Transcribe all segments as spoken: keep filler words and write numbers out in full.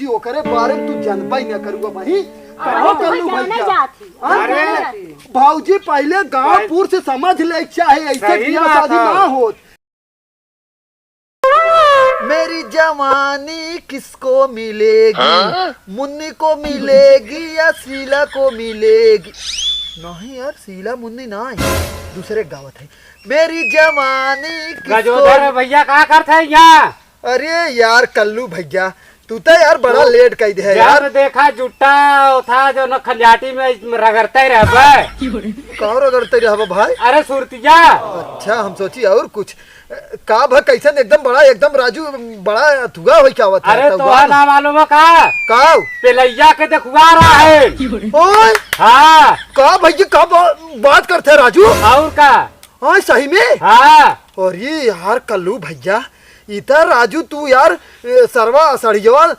कि ओकरे बारे में तू जानबा ही ना करुआ भाई। अरे, कहाँ तो कल्लू जाने भैया? जात ही। हाँ? अरे, जाने जात ही। भौजी पहिले गाँव भाई, पुर से समझ ले चाहे, ऐसे सही बियाह बात शादी है। ना होत। मेरी जवानी किसको मिलेगी? हाँ? मुन्नी को मिलेगी या शीला को मिलेगी? नहीं यार, शीला मुन्नी ना है, दूसरे गावत है। मेरी जवानी किसको गजोधर भैया का करत है यहाँ? अरे यार कल्लू भैया, तू तो यार बड़ा तू लेट कइ दे है जब यार। देखा जुट्टा था जो न खंजाटी में रगड़ते रहबे। का रगड़ते रहबे भाई? अरे सुरतिया। अच्छा, हम सोची और कुछ। का भा, कैसन एकदम बड़ा, एकदम राजू बड़ा अथुआ होई क्या आवत है? अरे तोहा ना मालूम है का? का? पेलैया के देखुआ रहा है। ओए! हाँ। का भैया, का बा-, बात करते है राजू? और का? हाँ, सही में? हाँ। अरे यार कल्लू भैया, ई त राजू तू यार, ए, सरवा सड़ियवा, अ,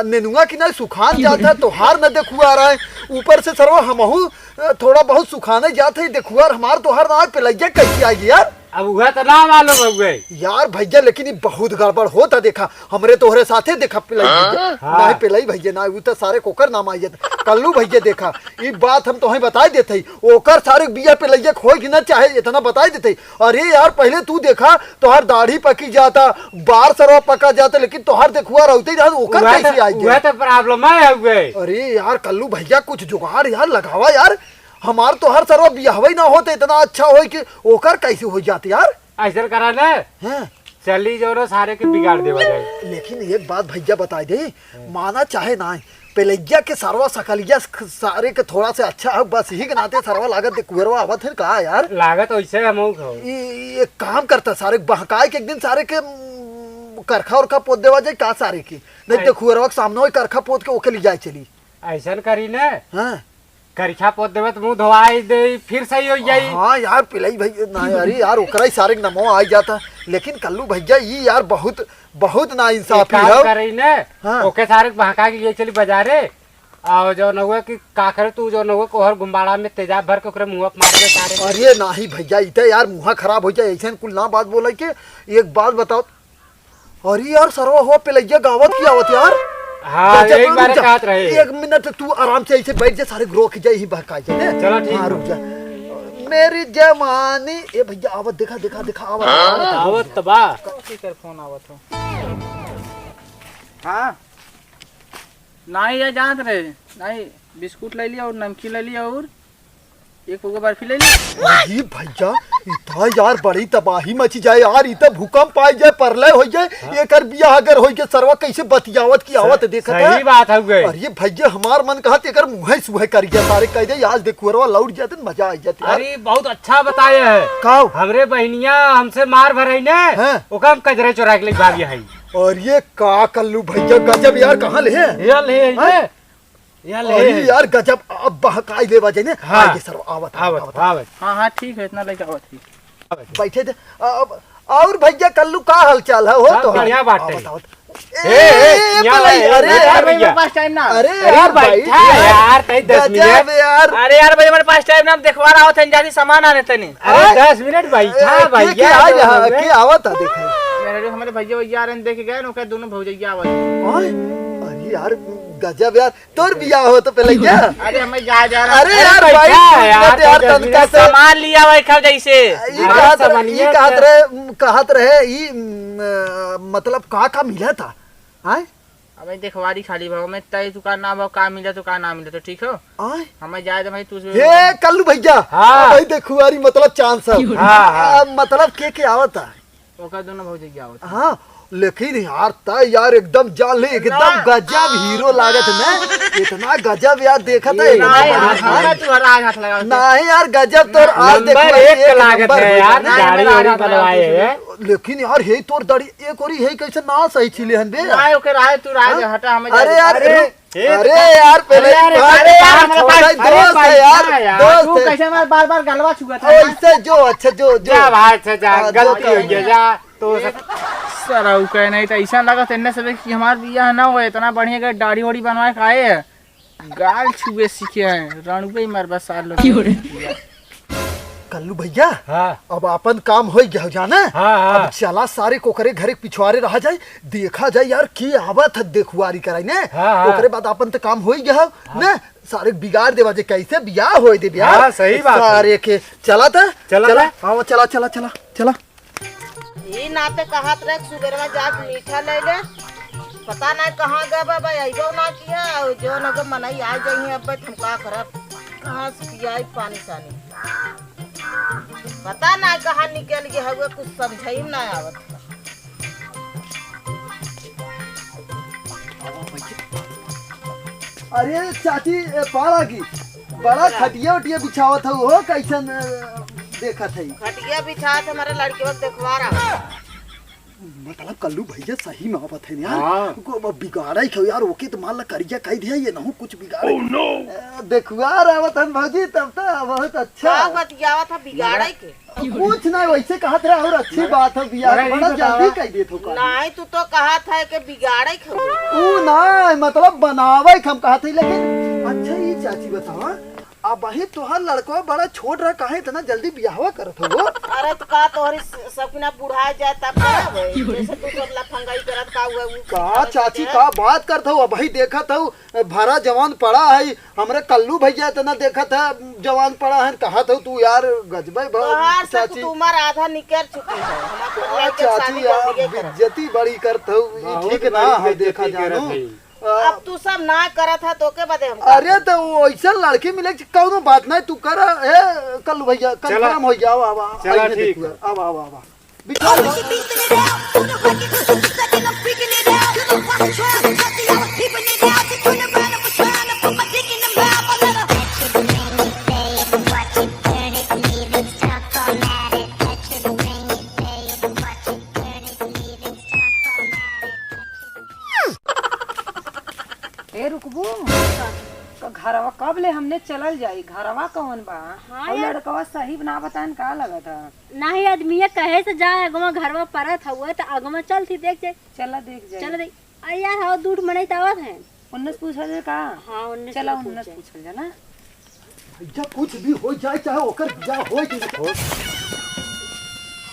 नेनुआ की नहीं सुखान जात है, तोहार न देखुआ रहा है। ऊपर से सरवा हमहू, अ, थोड़ा बहुत सुखाने जात है, देखुआ हमार तोहार ना आए, पेलैया कैसे आई यार? अब उहे त ना मालूम हउए। यार भैया, लेकिन ई बहुत गड़बड़ होता, देखा, हमरे तोहरे साथे देखा, पेलई भैया। हाँ। नहीं, पेलई भैया ना, उ त सारे कोकर नाम आई जात। कल्लू भैया देखा, ई बात हम तोहे बताई देत हई, ओकर सारे बिया पेलैया होई कि ना, चाहे इतना बताई देत हई। अरे यार, पहिले तू देखा, तोहार दाढ़ी पकी जाता, बार सरवा पका जाता, लेकिन तोहार देखुआ रहते ही रहत, ओकर उहे कैसे त, आई उहे गई? त problem है हउए। अरे यार, कल्लू भैया, कुछ जुगाड़ यार लगावा यार, हमार तोहार सरवा बियाहवे ना होत, इतना अच्छा होई कि ओकर कैसे हो जात यार? ऐसन करा ना, हाँ। चली जो ना सारे के बिगाड़ देवा जाए। लेकिन एक बात भैया बताई दे, हाँ। माना चाहे ना, पेलैया के सरवा सकलिया स-, सारे के थोड़ा से अच्छा है, बस यही के नाते सरवा लागत दे कुहरवा आवत है का यार? लागत वैसे हमहू खाओ। ई, ई एक काम करता, सारे बहकाए के एक दिन सारे के, उम, करखा उरखा पोत देवा जाए का सारे के? नहीं, नहीं। तो कुहरवा के सामने वही करखा पोत के ओके ले जाए चली। ऐसन करी ना। हाँ। करिखा पोत देबे त मुंह धोआई दे, फिर सही हो जाई। हाँ यार, पिलाई भाई, ना यार, यार, ओकरा ही सारे के नमवा आ जाता। लेकिन कल्लू भैया, ई यार बहुत, बहुत ना एक इंसाफी काम है। करे ने, हाँ। ओके सारे के बहका के लिए चली बाजारे, और जो नहुआ की का करे तू, जो नहुआ कोहर गुम्बाड़ा में तेजाब भर के ओकरे मुंह पे मार दे सारे। अरे नाही भैया, ई त यार मुंह खराब हो जाए, ऐसे कुल ना बात बोले के। एक बात बताओ, अरे यार, सरवा हो पेलैया गावत की आवत यार। हाँ, चाचा, यही तू रुक बारे जा। कहत रहे। एक मिनट, तू आराम से ऐसे बैठ जा, सारे रो के जाए, यही बहकाए जाए, ने? चलो, ठीक हाँ, है। रुक जा। मेरी जवानी, ए भैया, आवत, देखा, देखा, देखा, आवत, हाँ? आवत, आवत। आवत त बा। कौची कर फोन आवत हो? हाँ? नाही, ये जानत रहे। नाही, बिस्कुट ले लिया और नमकीन ले लिया और एक पौवा बर्फी ले ली। अरे भैया, ई त यार बड़ी तबाही मची जाए यार, ई त भूकंप आ जाए, प्रलय हो जाए, हाँ। एकर बियाह अगर हो जाए, सरवा कैसे बतियावत की आवत स-, देखत सही है। बात हउए। अरे भैया, हमार मन कहत एकर मुँहे सुहे कर गया, सारे कह दे आज देखुअरवा लौट जाते न मजा आ जाते यार। अरे बहुत अच्छा बताए है। काऊ? हमरे बहिनिया हमसे मार भरई ने, हाँ। ओका हम कजरे चोरा के लेके भागी है। अरे का कल्लू भैया, गजब यार, कहाँ ले है? ये ले, ये। हाँ? या ले। अरे यार गजब, अब बहकाई लेवा जाए ने। हाँ। आगे सर, आवत, आवत, आवत, आवत। आवत। हाँ, हाँ, ठीक है, इतना लेके आवत ही। बैठे थे। अब और भैया कल्लू का हालचाल है हो सब तो? बढ़िया बाटे। आवत, आवत। ए, ए, ए, ए, यहाँ पलाई, आए, अरे यहाँ यार आए भैया। भैया, पास टाइम ना। अरे अरे यार बैठा भाई, यार, तई दस गजब मिनट। यार। अरे यार भाई, हमारे पास टाइम ना, हम देखवा रहा होते हैं, जाती सामान आने तनी। अरे हाँ? दस मिनट बैठा ए, के, भैया, के आ तो रहा, हो गए। के आवत है देखे? मेरे हमारे भैया वही आ रहे हैं, देख के गए, उनका दोनों भौजैया आवत हैं। ओए, अरे यार गजब यार। तोर बियाह हो तो पहले क्या? अरे हमें जा, जा रहा अरे है। यार अरे भाई, बैठा है तू यार, तो यार तो तनका जैसे से सामान लिया हुआ है, खाओ जैसे। ई अरे कहत रहे, ई सामानिया कहत क्या? रहे, कहत रहे, ई, म, मतलब का का मिला था? आय? अबे देखवारी खाली भाव में तय तू का ना भाव का मिला तो का ना मिला तो ठीक हो? आय? हमें जाए दे भाई तू से हे कल्लू भैया, हाँ। भाई देखुआरी मतलब चांद सब। हाँ, हाँ। आ, मतलब के के आवत है? ओकर दोनों भौजैया आवत। हाँ, लेकिन यार, तय यार एकदम जान ले, एकदम ना। गजब हीरो लागत है ना। इतना गजब यार, देखत है, ये इतना नहीं, बढ़िया। हाथ लगा, तू हरा हाथ लगा। नहीं यार, गजब तोर आज नंबर देखो, एक एक लागत नंबर है हो यार, जाना। दाढ़ी नहीं, वाड़ी नहीं, बनवाए नहीं, है। लेकिन यार, हे तोर दाढ़ी एक ओरी है, कैसे ना सही छिले हन बे? नहीं, ओके, रहे, तू रहे, हाँ? हटा, हमें अरे जाए यार, दे। अरे, ए, अरे यार, पहले अरे, अरे, बात अरे यार, छोड़, हमारे पास, अरे दोस्त है यार, भाई, ना यार। दोस्त तू है। कैसे हमारे बार-बार गलवा छुआ था? ओ, इससे जो, अच्छा, जो, जो। जा भाई, अच्छा, जा, हाँ, गलती जो हो गया, जा। तो ए, सारा उ कहे नहीं था, ऐसा लगा तेने से कि हमार बियाह ना हो, इतना बढ़िया के दाढ़ी वाढ़ी बनवाए खाए है, गाल छुए सीखे हैं, रणुए ही मरबा सार लोग। क्यों रे? कल्लू भैया, हाँ। अब आपन काम होइ गया हो जाना। हाँ, हाँ। अब चला सारे कोकरे घरे पिछवारे रहा जाए, देखा जाए यार के आवत है देखुआरी कराई ने। हाँ, हाँ। ओकरे बाद आपन तो काम होइ गया हो हाँ। ने, सारे बिगाड़ देवा जे कैसे बियाह होए दे बियाह। हाँ, सही बात है। सारे के चला था, चला चला, था। हाँ, चला, चला, चला, चला। ई नाते कहत रहे सुबेरवा जाके मीठा ले ले, पता ना कहाँ गए बाबा, अइबो ना किया। और जो न मनई आ जाइए अब हम का करब, कहाँ से पियाई पानी सानी। पता ना कहाँ निकल गए हवे, कुछ समझई में ना आवत। अरे चाची, ए, पाड़ा की बड़ा खटिया उटिया बिछावत हऊ हो, कैसन, अ, देखत हई? खटिया बिछावत हमारे लड़के वक्त देखवा रहा। मतलब कल्लू भैया सही में आवत है यार। हाँ। को अब बिगाड़े क्यों यार, ओके तो मान ला करिया कह दिया, ये नहु कुछ बिगाड़े। Oh no! अ, देखुआ रहत हन भौजी, तब तो बहुत अच्छा। का बतियावत है बिगाड़े के? कुछ नहीं, वैसे कहत रहे और अच्छी बात है, बियाह अरे, ई बड़ा बतावा। जल्दी कह देत हो का। नहीं, तू तो कहत है कि बिगाड़े के हो। ऊ नहीं, मतलब बनावे के हम कहत है, लेकिन अच्छा, ई चाची बतावा, अबही तोहार लड़कवा बड़ा छोट रहा, काहे इतना जल्दी बियाहवा करत हो? अरे, तो का तोहरी स-, सपना बुढ़ा जाए तब का होई? जैसे तू सब लफंगाई करत का हुआ, ऊ का उठावे चाची, के का बात करत हो? अबही देखत हो, भरा जवान पड़ा है, हमरे कल्लू भैया इतना देखत है, जवान पड़ा है, कहत हो तू यार, गजबे भ-, तोहार से चाची। कुतुमर आधा निकर चुकी है, हम अपन का लड़के चाची, शादी कर आप दिए करत। बेइज्जती बड़ी करत हो, ई बहुत ठीक ना बड़ी है, बेइज्जती देखा करत जानू। है। अब तू सब ना करत है, तो के बदे हम अरे, करब? तो वो ऐसा लड़की मिले कि कौनो बात नहीं, तू कर, ए, कल्लू भैया, चला। Confirm हो जाओ, आवा, चला, आइए ठीक देखुआ, है। आवा, आवा, आवा। बिठा लो। ए, रुकबू? क-, घरवा कब ले हमने चलल जाई? घरवा कौन बा? हाँ और यार। लड़कवा सही ना बताएन का लगत है? नाही, आदमिया कहे से जाए, अगवा घरवा परत हउए, त अगवा चल थी देख जाए। चला देख जाए। चला देख। अरे यार, हाँ, दूठ मनई त आवत है। उन्नस पूछल जाए का? हाँ, उन्नस चला, पूछल उन्नस जाए। पूछल जाए ना। भैया, कुछ भी हो जाए, चाहे ओकर बियाह होए कि ना होए।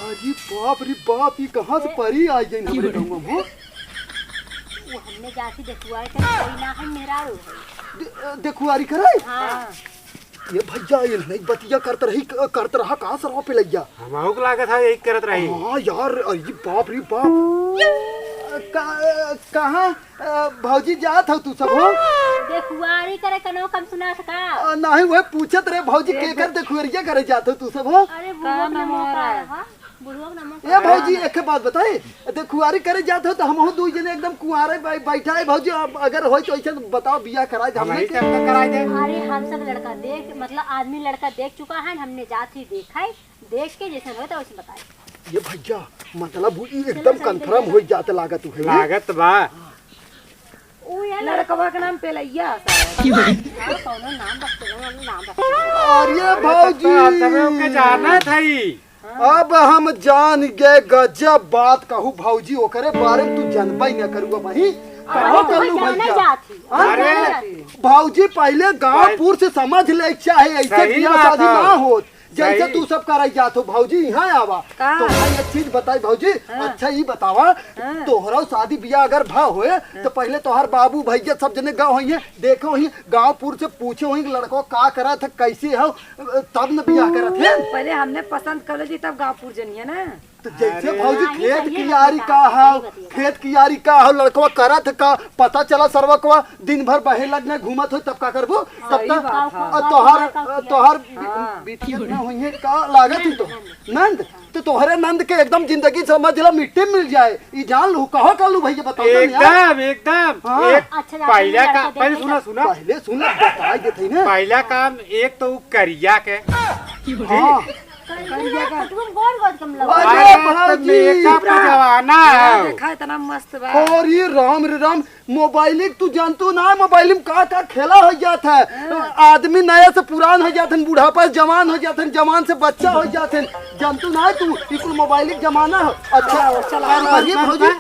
अरे बाप रे बाप, ई कहाँ से परी आ गई हमरे गाँव में, हो? वो हमने जाके देखुआए थे, कोई ना है, मेहरारू है। दे-, देखुआरी करे? हाँ। ये भैया, ये नहीं बतिया करत रही, करत रहा कहाँ सरवा पे लैया? हमहू के लागत है, यही करत रही। हाँ यार, अरे बाप रे बाप। का-, कहाँ अ, भौजी जात हो तू सब हो? देखुआरी करे कनो कम सुना सका। अ, नाही, वह पूछत रहे भौजी ए, केकर दे- देखुआरिया करे जात हो तू सब हो? अरे बुढ़वा का के नाम नमवा हो का रहा है? है? बुढ़वा के नमवा ए का भौजी, है? एक बात बताई, देखुआरी करे जात हो तो हमहू दुई जने एकदम कुंवारे बै-, बैठा है भौजी, अब अगर होई तो ऐसे बताओ बियाह कराए दे हम हमने ही के। तब तक कराए दे। अरे हम सब लड़का देख, मतलब आदमी लड़का देख चुका है, हमने जात ही देखा है। देख के जैसन होता वैसे बताए। ये भैया, मतलब वो ई एकदम चलो, सही confirm है। होइ जात लागत है। लागत बा। उ ये लड़कवा के नाम पेलैया शायद। हाँ, कौनो नाम रख दे, कौनो नाम रख दे। अरे अरे तब भौजी। तो तबे ओके जानत हई। अब हम जान गए, गजब बात कहू भौजी, ओकरे बारे में तू जानबे न करू भाई। हाँ, कहो तो कल्लू जाने भैया। जात ही। हाँ? अरे। जाने जात ही। भौजी पहिले गाँव भाई। पुर से समझ ले चाहे ऐसे सही बियाह बात शादी है। ना होत। जैसे सही। तू सब कराई जात हो भौजी, यहाँ आवा। का? तो भाई एक चीज बताई भौजी, हाँ। अच्छा ई बतावा, हाँ। तोहरा शादी बियाह अगर भा होए, हाँ। तो पहिले तोहर बाबू भैया सब जने गए होइहे, देखे होइहे, गाँव पुर से पूछे होइहे कि लड़को का करत है, कैसे हो, तब न बियाह करत है। पहिले हमने पसंद कर ली, तब गाँव पुर जनिए ना। तो जैसे अरे। भौजी हाँ, ये खेत सही है, कियारी बता, का सही हो, बतिया। खेत कियारी का हो, लड़कवा करत है का, पता चला सरवकवा दिन भर बहे लगने घूमत हो, तब का करबो? तब सही तक बात है। और तोहर, तोहर बि-, हाँ। बिटिया ना होइहे का लागत ही तो। नंद, नंद। नंद, तो तोहरे नंद के एकदम जिंदगी समझ ला मिट्टी में मिल जाए। ई जान लू, कहो कल्लू भैया बताओ तो यार। एकदम, एकदम। हाँ। एक अच्छा, जाके पहला लड़का का, देख पहले लेगा। सुना, सुना। पहले सुन ले, बताई देते हैं ना। पहला काम एक तो उ करिया के। हाँ। करिया का। तुम गोर गोर कम लगा। अरे अरे, तो भौजी। Makeup का जमाना है। देखा, इतना मस्त बा। अरे राम रे राम, मोबाइल तू जानतू ना, मोबाइल में का का खेला हो जात है। हाँ। आदमी नया से पुरान हो जात है, बुढ़ापा से जवान हो जात है, जवान से बच्चा हो जात है। जानतू ना तू, ई कुल मोबाइल के जमाना है। अच्छा, चला, चला, अरे चला, भौजी, चला।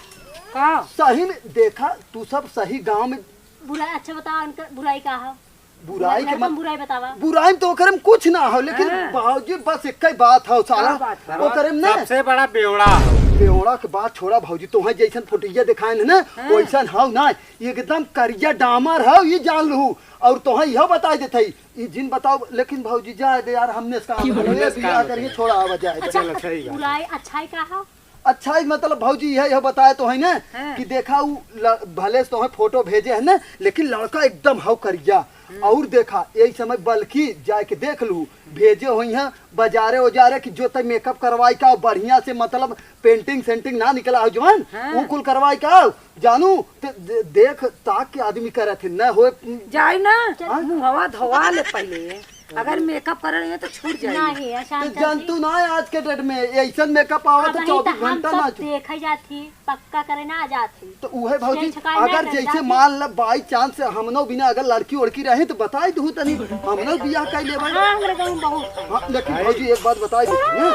का? सही में देखा, तू सब सही गाँव में बुराई, अच्छा बताओ, उनका बुराई का है? बुराई के मत, बुराई बतावा। बुराई में तो ओकरे में कुछ ना हो, लेकिन हाँ। भौजी बस एक ही बात हो साला। का बात है? ओकरे में ना सबसे बड़ा बेवड़ा हो। बेवड़ा के बात छोड़ा भौजी, तोहे जैसन फोटोइया दिखाए न ना, हाँ। वैसन हो ना, एकदम करिया डामर हो, ये जान लू। और तोहे यह बताई देत हई, ई जिन बताओ, लेकिन भौजी जाए दे यार, हमने इसका हमने बियाह करिए, छोड़ा आवा जाए दे। अच्छा, चलो, सही बात। बुराई अच्छाई का हो? अच्छा, ई मतलब भौजी यह, यह बताए तो है ना हाँ। कि देखा उ ल-, भले से तोहे फोटो भेजे है ना, लेकिन लड़का एकदम हौ करिया। हम्म। और देखा, यही समय बल्कि जाए के देख लू, भेजे होई हैं बाजारे उजारे कि जो तय मेकअप करवाई का बढ़िया से, मतलब पेंटिंग सेंटिंग ना निकला हो जवन, हाँ। उ कुल करवाई का जानू, ते दे-, देख ताक के आदमी करत है, न होए। जाई ना, हाँ? मुहवा धोवा ले पहिले। अगर मेकअप करे रही है तो छूट जाई। नहीं, अशांत तो जानतू ना है, आज के डेट में ऐसन मेकअप आवत अब है, नहीं तो चौबीस हम घंटा सब ना छू-, देखा जात ही, पक्का करे ना जात ही। तो उहे भौजी, नहीं, छुपाई अगर नहीं जैसे जात ही। मान ल बाई चांस से हमनो बिना अगर लड़की उड़की रहे तो बताई दू तनी, हमनो बियाह कर लेबै। हाँ, हमरे गाँव में बहुत है। हाँ, लेकिन भाई। भौजी एक बात बताई देती ना,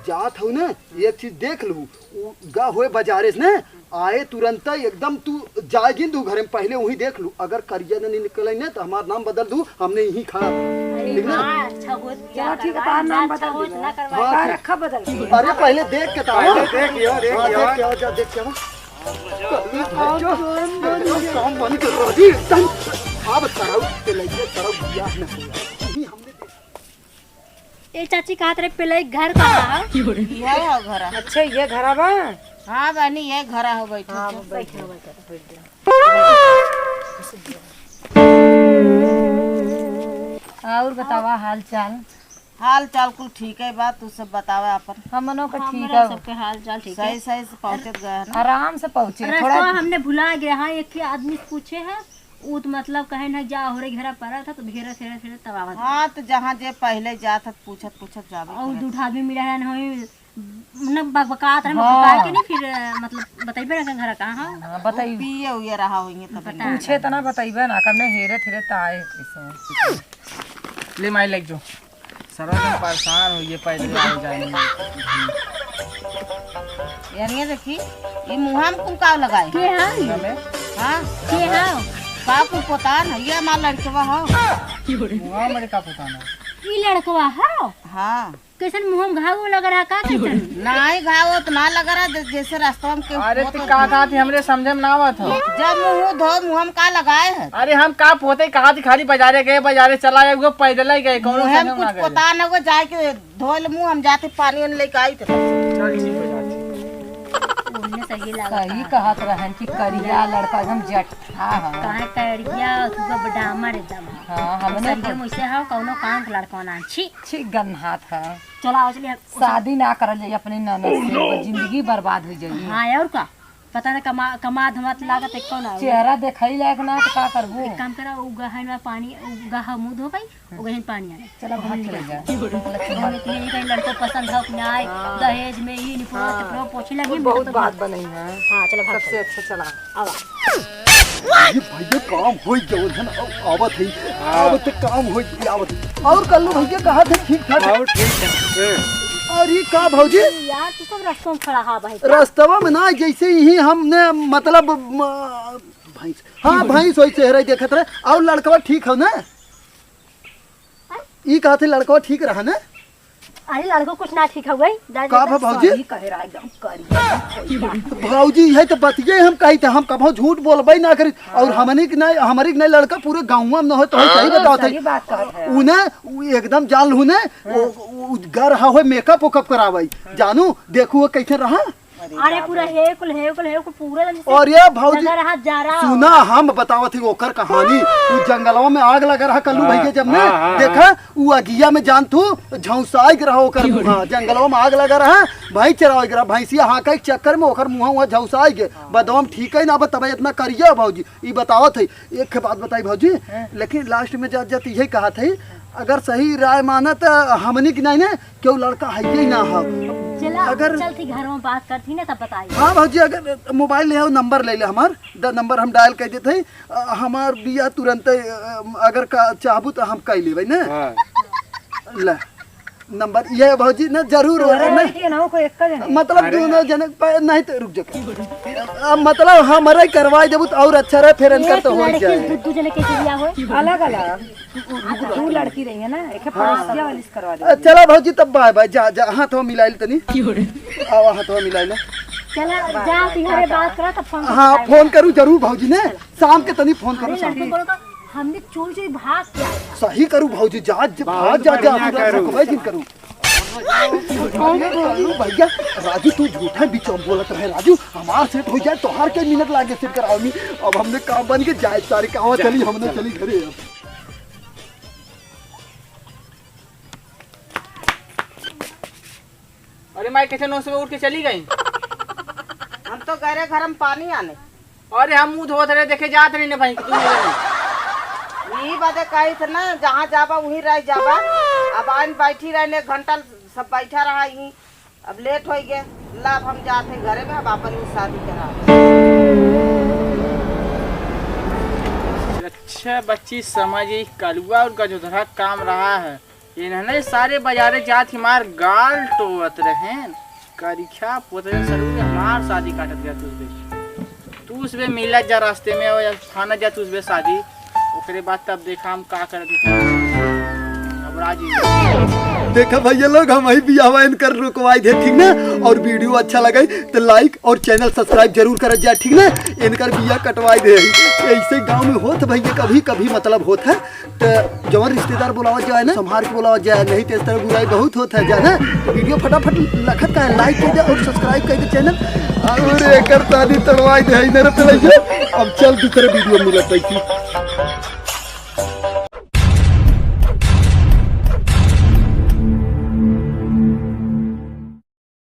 जात हूँ ना, एक चीज देख लू, उ गा होए बाजारे से ना, आए तुरंत एकदम तू जाए जिन दू घरे में पहले वहीं देख लू, अगर करिया न निकले ना तो हमार नाम बदल दू, हमने यहीं खड़ा। अरे ठीक ना? हाँ, अच्छा होत चलो क्या ठीक है, करवाई, तार नाम अच्छा बदल होत देबे। ना करवाई। हाँ, का ठीक। रखा बदल के? अरे पहले देख के तो आओ। पहले देख लियो, देख हाँ, लियो। देख के आओ, जा देख के आओ। कभी और जो कौन बन एकदम गया? काम बन के राजी एकदम। अब सराउ के लइके सराउ बियाह न होया। यही हमने देख ए चाची, कहत रहे पेलई घर कहाँ है? यह है घर। अच्छा, ये घरा बा? हाँ बहनी, यह घरा हो बैठी। हाँ, बैठ जा। बैठ जा, बैठ जा। और बतावा हाल चाल? हाल चाल कुल ठीक है बा, तू सब बतावा अपन। हमनो का ठीक हमरे है। सबके हाल चाल ठीक है। सही सही से पहुँचत गए हैं ना। आराम से पहुँचे, रस्ता थोड़ा हमने भुला गया। हाँ, एक ही आदमी से पूछे हैं, उ तो मतलब कहे ना जा हो रे घेरा पड़ा था तो घेरा घेरा घेरा तब आवत हाँ, तो जहाँ जे पहले जात हत पूछत पूछत जावे और पड़त। दूठा आदमी मिला है ना, हमें न बकबकात रहे, हाँ। बकबकाए के नहीं, फिर, अ, मतलब, बतइबे ना कि घर कहाँ हो। हाँ, बताई। पिए उए रहा होइए तब बता। पूछे त ना बतइबे ना, कब ने हेरे थेरे त आए कैसे। ले माई, लग जो। सरवा एकदम परेशान हो, ये पैदल आए जाए में। यार, ये देखी, ये मुँहा में कुल का लगाए? के है? मुँहा में? हाँ। के है? का कुल पोतान है? ये हमार लड़कवा हो। मुँहा में का पोतान है? ई लड़कवा हो? हाँ। कैसन मुँह में घाव लग रहा का कैसन? नाई घाव तो ना लग रहा, जै-, जैसे रास्ता में केहू अरे होत तो होत का हो। कहा थी, हमरे समझे में ना आवत हो। जब मुँह धो, मुँह में का लगाए है? अरे हम का पोते कहा थी, खाली बाजारे गए, बाजारे चला आए, वो पैदल ही गए, कौनो मुँह में समझे में कुछ ना गए। पता न हो, जाए के धो ले मुँह, हम जाते पानी वानी लेके आई थे। चल ठीक हो जाती। उन्हें सही लगा सही था। कहत रहन कि करिया लड़का एकदम जट हाँ, हाँ। काहे करिया, सुबह डामर एकदम है। हाँ, हमने सही तो मुझसे हो, कौनो काम के लड़का ना, छी। छी, गन्हात है। चला, आओ, चलिए। शादी ना करल जाई अपने ननद से, बस जिंदगी बर्बाद हो जाई। हाँ, और का? पता ना कमा-, कमा धमात लागत है कौन आओ। चेहरा देखाई लायक ना, तो का करबू? एक काम करा, उ गहन में पानी, उ गहा मुँह धो गई, उ गहन पानी आ। चला, भाग चला जा। हम इतने ही कहीं लड़को पसंद हो कि ना आए, हाँ। दहेज में ही निपुणा हाँ। तिपुणा पोछे लगी, वो बहुत बात बनई है। हाँ, चला, भाग सबसे चला। अच्छा चला। आवा। ये भैया काम होई गयो है ना, अब आवत है, हाँ। अब तो काम होई गयो, आवत है। और कल्लू भैया कहा थे ठीक ठाक? और ठीक है। अरे का भौजी? यार, तू सब रस्तों में खड़ा हा भाई। रस्तवा में ना, जैसे ही हमने, मतलब, म-, भैंस, हाँ, भैंस वही चेहरा ही देखत रहे। और लड़कवा ठीक हो ना? ई कहत है लड़कवा ठीक रहा ना? अरे लड़को कुछ ना ठीक हो गई। का भा भौजी? सही कहे रहा एकदम करिया। भौजी, यही तो बतिये हम कही थे, हम कभो झूठ बोलबे ना करी। और हाँ। हमनी के नहीं, हमरी के नहीं लड़का पूरे गाँव में न हो तो सही हाँ, बताओ थे। सही बात कहत है। उन्हें उ एकदम जान लू ने, हाँ। उ, उ घर हा होए मेकअप वेकअप करावे। हाँ। जानू, देखू वो कैसे रहा? अरे अरे बाप पूरा रे। हेकुल, हेकुल, हेकुल पूरा जन से अरे भौजी, लगा रहा जा रहा सुना, हो। हम बतावत ही ओकर कहानी। उ जंगलवा में आग लगा रहा कल्लू हाँ, भैया जब ने, हाँ, हाँ, देखा, हाँ। उ अगिया में जान तू झौंसाई के रहा ओकर मुँह। हाँ, जंगलवा में आग लगा रहा, भैंस चरावे के रहा, भैंसिया हाँके के चक्कर में ओकर मुँह हुआ झौंसाई के। हाँ। बदवा में ठीक है ना, अब तबे इतना करिया भौजी। ई बतावत है, एक बात बताई भौजी, हाँ। लेकिन लास्ट में जात जात यही कहत है, अगर सही राय माना त हमनी के नहीं ना, केहू लड़का है ही ना हो। चला, अगर चल थी घर में बात करती ना तब बताई। हाँ भौजी, अगर मोबाइल ले आओ, नंबर ले ले हमार, द नंबर हम डायल कर देते हैं, अ, हमार बिया तुरंत, अ, अगर का चाहबू तो हम कर लेबै ना। हाँ। ले। नंबर ये है भौजी ना, जरूर हो तोहरे ना। लड़की ना हो, कोई एक का जने। मतलब अरे। दोनों जने प-, नहीं तो रुक जा। अब मतलब हमरे करवाई देबू तो और अच्छा रहे, फिर इनकर एक तो हो ही लड़की जाए। दू, दू जने के बियाह हो। अलग अलग। दू लड़की रही है ना, एक हाँ। पड़ोसिया वाली से करवा दे। अ, चला भौजी तब बाय बाय, जा, जा, हाथवा मिलाइल तनी। आवा हाथवा मिलाइल। चला, जा, तू घरे बात करा, तब फोन हाँ, करता है। फोन करू जरूर भौजी ने। शाम के तनी फोन करू, अरे शाम के। लड़की को तो हमने चोरी चोरी भाग के आया। सही करू भौजी, जा, जा, बहुत भाग जा, जा, बढ़िया तू करू। भाई जिन करू। भैया, राजू तू झूठा बीच में बोलत रहे राजू, हमार सेट हो जाए, तोहार के मिनट लागे सेट करावे में। अब हमने काम बन के जाए सारे, कहाँ चली, हमने चली घरे अब। अरे माई, कैसे नौ सुबह उठ के चली गई? हम तो गए रहे घर में पानी आने। अरे हम मुंह धोत रहे, देखे जात रही ने भाई, तू नहीं रही। यही बातें कही थे ना, जहाँ जाबा वहीं रह जाबा। अब आइन बैठी रहे ने, एक घंटा सब बैठा रहा यहीं। अब लेट हो गए, ला अब हम जाते हैं घरे में, अब अपन ही शादी करा। अच्छा बच्ची समझ गई, कलुआ और गजोधरा काम रहा है। इन्हने सारे बजारे जात हमार गाल टोवत रहेन, करिखा पोत रहेन, सरू के हमार शादी काटत गया तू बे। तू उसबे मिलत जा रास्ते में और फानत जा तू उसबे शादी, ओकरे बाद तब देखा हम का करत हई। अब राजी देखा भैया लोग, हम ही बियाहवा इनकर रुकवाई दे, ठीक ना? और वीडियो अच्छा लगे तो लाइक और चैनल सब्सक्राइब जरूर करत जा, ठीक ना? इनकर बिया कटवाई दे। ऐसे गाँव में होत भैया, कभी कभी मतलब होत है। तो जवन रिश्तेदार बुलावत जाए ना, संभार के बुलावत जाए, नहीं तो इस तरह बुराई बहुत होत है जाना। तो वीडियो फटाफट लखत का है, लाइक कर दे और सब्सक्राइब कर दे चैनल। और एकर शादी तड़वाई दे है इधर पे लइके। अब चल दूसरे वीडियो में मिलत है।